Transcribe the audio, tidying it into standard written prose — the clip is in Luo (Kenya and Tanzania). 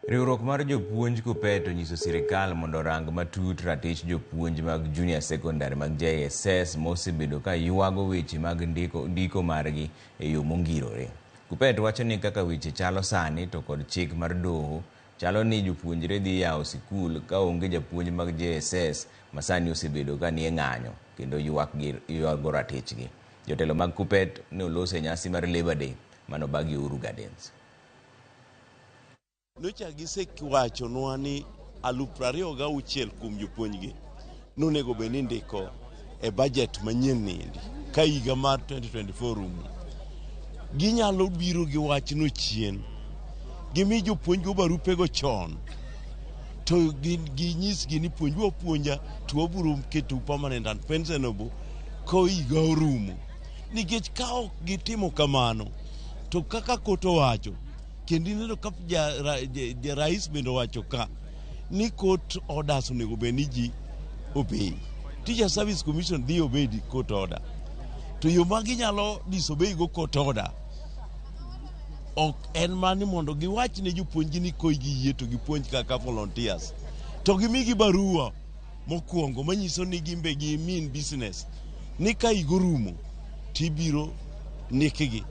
Riwruok mar jopuonj KUPPET onyiso sirikal mondo orang matut ratich jopuonj mag junior secondary mag JSS mosebedo ka ywago weche mag ndiko margi e yo mongirore. KUPPET wacho ni kaka weche chalo sani to kod chik mar doho chalo ni jopuonjre dhi yawo sikul ka onge japuonj mag JSS ma sani osebedo ka nie ng'anyo kendo ywago ratichgi. Jotelo mag KUPPET ne oloso e nyasi mar Labour Day manobagi Uhuru Gardens. Nyocha gisewachonwa ni 26,000 kuom jopuonjgi nonego bed ni ndiko e budget manyien niendi ka higa mar 2024 rumo. Ginyalo biro gi wachno chien, gimi jopuonjgo barupego chon to ginyisgi ni puonju apuonja to wabiro ketou permanent and pensionable ka higa orumo. Nikech ka ok gitimo kamano to kaka court owacho kendo ineno ka ja rais bende owacho ka ni court orders onego bed ni ji obey. Teacher Service Commission dhi obey court order. To yo ma ginyalo disobey go court order ok en mani mondo giwach ne jopuonjgi ni koi giyie to gipuonj kaka volunteers. To gimigi barua mokwongo manyiso ni gin be gi mean business ni ka higa orumo tibiro ndikgi.